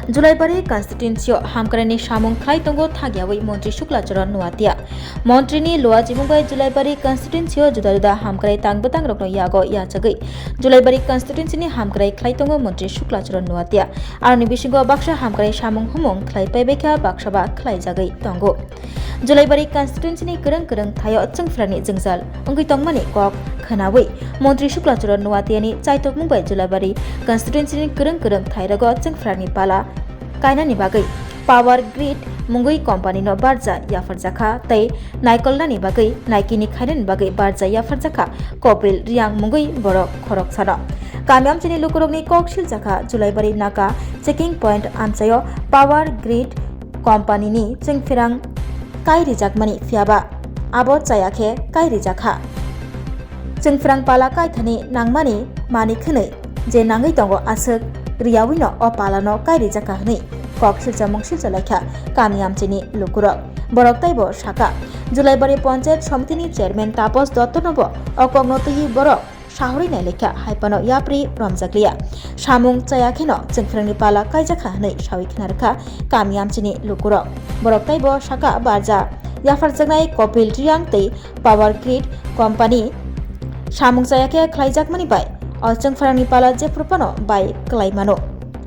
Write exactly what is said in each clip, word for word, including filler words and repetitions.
Julaibari constituency-o hamkraini samung khlai tongo thangyawi Montri Shukla Charan Noatia. Montrini luachimung bai Julaibari constituency-o juda juda hamkrai tang bwtang rokno yago yachagwi Julaibari constituency-ni hamkrai khlai tongo Montri Shukla Charan Noatia. Aroni bisingo baksa hamkrai samung humung khlai paibaikha, baksa ba khlai jagwi tongo. Julaibari constituency-ni kwrwng kwrwng thaio chwngphrangni jwngjal wngwi tongmani kok khwnawi Montri Shukla Charan Noatiani chaitokmung bai Julaibari constituency-ni kwrwng kwrwng thairogo chwngphrangni pala kainani bagwi Power Grid mungwi company-no barja yapharjakha tei naikolnani bagwi naikini khainani bagwi barja yapharjakha Kopil Riang mungwi borok khoroksano. Kami amchaini lukurokni kok siljakha Julaibari Naga checking point amchaio Power Grid company-ni chwngphrang kai rijakmani, phiyaba abo chaya khe kai rijakha. Chwngphrang pala kaithani nangmani mani khwnwi je nangwi tongo aswk riyawino o palano kai rijakha hwnwi kok silchamung silchalaikha kami amchaini lukurok. Borok teibo sakha, Julaibari Panchayat Somitini Chairman Tapos Dottonobo o kokno twiwi borok sahorwi nailaikha, hai phano yapri romjakliya. Samung chaya kheno chwngphrangni pala kaijakha hwnwi sawi khna rwkha kami amchaini lukurok. Borok teibo sakha barja yapharjaknai Kopil Riang tei Power Grid company samung chaya khe khlaijakmani bai o chwngphrangni pala jephru phano bai kwlai mano.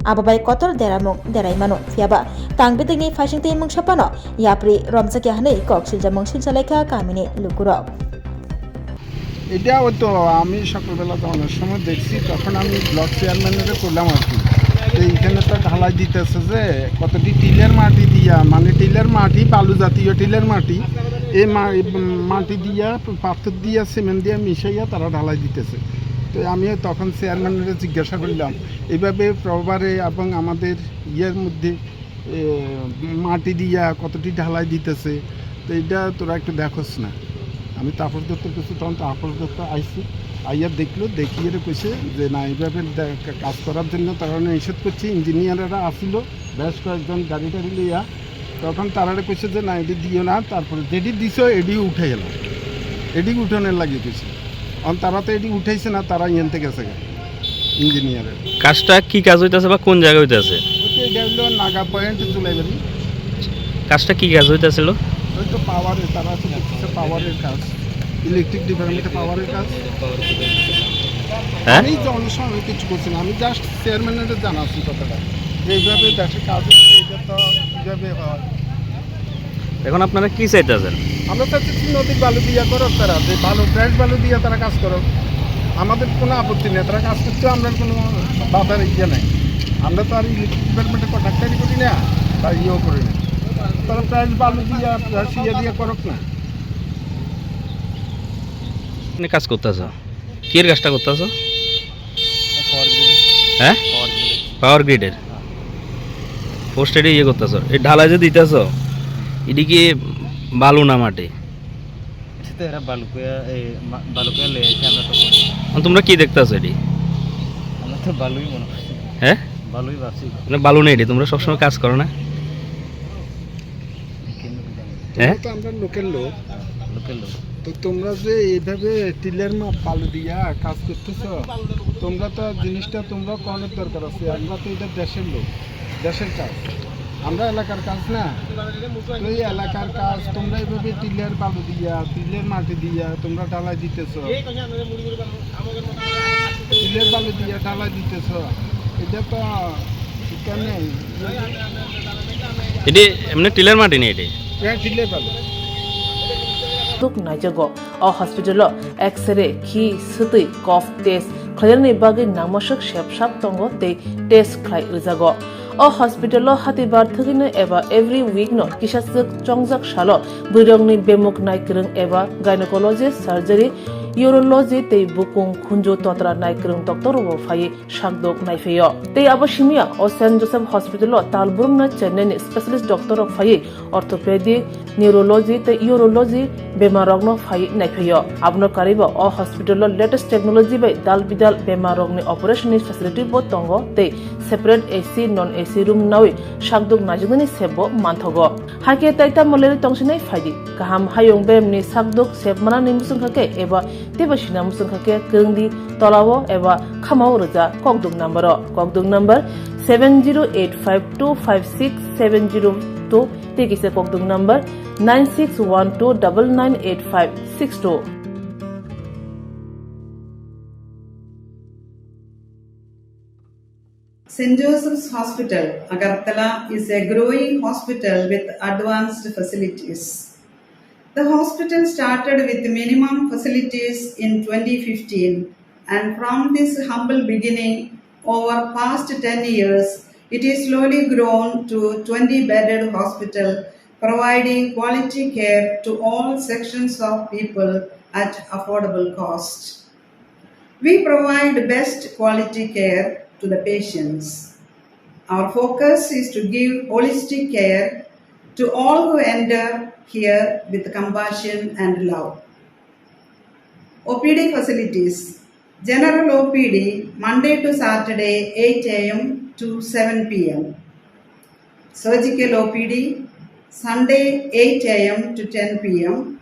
Abo bai kotor deramung derai mano, phiyaba tang bwtwini phaisingtwi mungsa phano yapri romjakya hwnwi kok siljamung siljalaikha kamini lukurok. এটা ওই তো আমি সকালবেলা যাওয়ানোর সময় দেখছি, তখন আমি ব্লক চেয়ারম্যানের করলাম আর কি। তো এইখানে তো ঢালাই দিতেছে যে কতটি টিলের মাটি দিয়া, মানে টিলের মাটি, বালু জাতীয় টিলের মাটি, এই মা-, এই মাটি দিয়া, পাথর দিয়া, সিমেন্ট দিয়া মিশাইয়া তারা ঢালাই দিতেছে। তো আমি তখন চেয়ারম্যানের জিজ্ঞাসা করলাম, এইভাবে প্রবারে এবং আমাদের ইয়ের মধ্যে এ, মাটি দিয়া কতটি ঢালাই দিতেছে, তো এটা তোরা একটু দেখোস না। আমি তাপস দত্তর কাছে তখন তাপস দত্ত আইছি, আইয়া দেখলো, দেখিয়ে কইছে যে না, এইভাবে দে-, কা-, কাজ করার জন্য তারা নিষেধ করছে। ইঞ্জিনিয়াররা আসিল, বেশ কয়েকজন গাড়ি টাড়ি লইয়া, তখন তারা কইছে যে না, এটি দিও না। তারপরে যেটি দিছ, এটি উঠে গেল, এটি উঠানোর লাগিয়ে কইছে। অন তারা তো এটি উঠাইছে না, তারা ইয়েনতে গেছে গা, ইঞ্জিনিয়ারের। কাজটা কি কাজ হইতাছে বা কোন জায়গায় হইতাছে? ওই তো এটা হলো নাগা পয়েন্ট জুলাইবাড়ি। কাজটা কি কাজ হইতাছিল? ওই তো পাওয়ারের, তারা তো করতেছে পাওয়ারের কাজ, ইলেকট্রিক ডিপার্টমেন্টে পাওয়ারের কাজ। হ্যাঁ? আমি তো অনেক সময় কিছু করছি না, আমি জাস্ট চেয়ারম্যানের জানাচ্ছি কথাটা, যে এইভাবে দেশে কাজ হচ্ছে, এটা তো এইভাবে হয়। এখন আপনারা কি চাইতেছেন? আমরা চাচ্ছি নদীর বালু দিয়া করো তারা, যে বালু, ফ্রেশ বালু দিয়া তারা কাজ করো, আমাদের কোনো আপত্তি নেই, তারা কাজ করতে আমরা কোনো বাধার ইয়ে নাই। আমরা তো আর ইলেকট্রিক ডিপার্টমেন্টে কন্ট্রাক্টারি করি না, বা ইয়েও করি না। তারা ফ্রেশ বালু দিয়া, ফ্রেশ ইয়ে দিয়া করুক না। আপনি কাজ করতেছ? কিয়ের কাজটা করতেছ? পাওয়ার গ্রিডের। হ্যাঁ? পাওয়ার গ্রিডের। পাওয়ার গ্রিডের। হ্যাঁ। পোস্টেডে ইয়ে করতেছ। এই ঢালাই যে দিতেছ, এটি কি বালু না মাটি? এটা তো এরা বালু কইয়া, এই মা-, বালু কইয়া লই আইছে, আমরা তো করি। আর তোমরা কি দেখতেছ এটি? আমরা তো বালুই মনে করছি। হ্যাঁ? বালুই ভাবছি। মানে বালু নেই এটি, তোমরা সবসময় কাজ করো না? হ্যাঁ? তো আমরা লোকাল লোক। লোকাল লোক। তো তোমরা যে এইভাবে টিলের মা-, বালু দিয়া কাজ করতেছ, তোমরা তো জিনিসটা তোমরা করানোর দরকার আছে। আমরা তো এটা দেশের লোক, দেশের কাজ, আমরা এলাকার কাজ না। তো এই এলাকার কাজ, তোমরা এইভাবে টিলের বালু দিয়া, টিলের মাটি দিয়া তোমরা ঢালাই দিতেছ। টিলের বালু দিয়া ঢালাই দিতেছ, এটা তো কেমনে? এটি এমনি টিলের মাটি নেই এটি। হ্যাঁ, টিলের বালু। Tuk naijago. O hospital-o X-ray, khi, swtwi, cough test khlainani bagwi nangmaswk sep sap tongo tei test khlai rwjago. O hospital-o hatibar thwgwino eba every week-no kisaswk chongjak salo bwrwirokni bemuk naikwrwng eba gynecologist, surgery, urology tei bukung khunju totra naikwrwng doctor-rokbo phaiwi sakdok naiphaio. Tei abo simiya o Saint Joseph Hospital-o tal burumna Chennai-ni specialist doctor-rok phaiwi orthopedic, neurology tei urology bemarrokno phaiwi naiphaio. Abono karwibo o hospital-o latest technology bai dal bidal bemarrokni operation-ni facility-bo tongo tei separate A C, non A C room nawi sakdok naijaknani sepbo manthogo. Hakhe tai tamo leri tongsinai phaidi. Kaham hayung bemni sakdok sep manani muchungkha khe eba Teibo sina muchung kha khe kwrwng di tolao eba khamao rwja kokdwng number o. Kokdwng number seven zero eight five two five six seven zero two tei kisa kokdwng number nine six one two double nine eight five six two. Saint Joseph's Hospital, Agartala is a growing hospital with advanced facilities. The hospital started with minimum facilities in twenty fifteen, and from this humble beginning, over past ten years, it is slowly grown to twenty bedded hospital, providing quality care to all sections of people at affordable cost. We provide best quality care to the patients. Our focus is to give holistic care to all who enter here with compassion and love. O P D facilities. General O P D, Monday to Saturday, eight a m to seven p m. Surgical O P D, Sunday, eight a m to ten p m,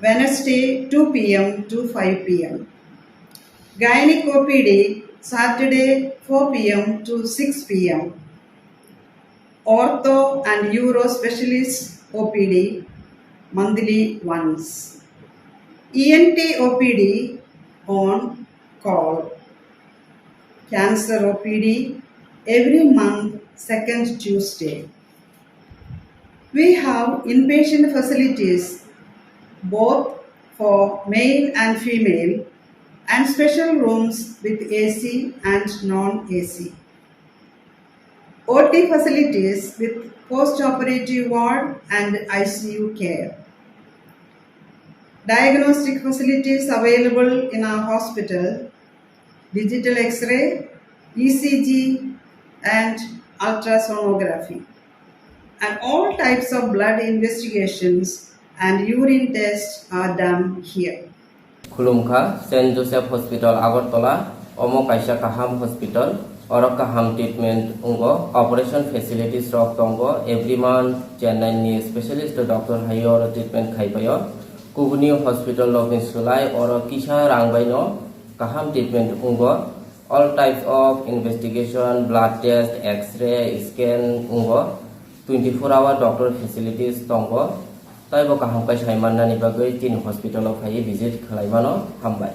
Wednesday, two p m to five p m. Gynec O P D, Saturday, four p m to six p m. Ortho and Uro Specialist O P D, monthly once. E N T O P D on call. Cancer O P D, every month, second Tuesday. We have inpatient facilities both for male and female, and special rooms with A C and non-A C. O T facilities with post-operative ward and I C U care. Diagnostic facilities available in our hospital: digital X-ray, E C G, and ultrasonography. And all types of blood investigations and urine tests are done here. Khulumkha, Saint Joseph Hospital, Agartala. Omo kaisa kaham hospital. Oro kaham treatment wngo. Operation facilities rok tongo. Every month Chennai ni specialist doctor hai oro treatment khai paio. Kubuni hospital rok ni slai oro kisa rang bai no kaham treatment wngo. All types of investigation, blood test, X-ray, scan wngo. Twenty-four hour doctor facilities tongo. Taibo kaham khe sai mannani bagwi chini hospital o phaiwi visit khlai mano. Hambai.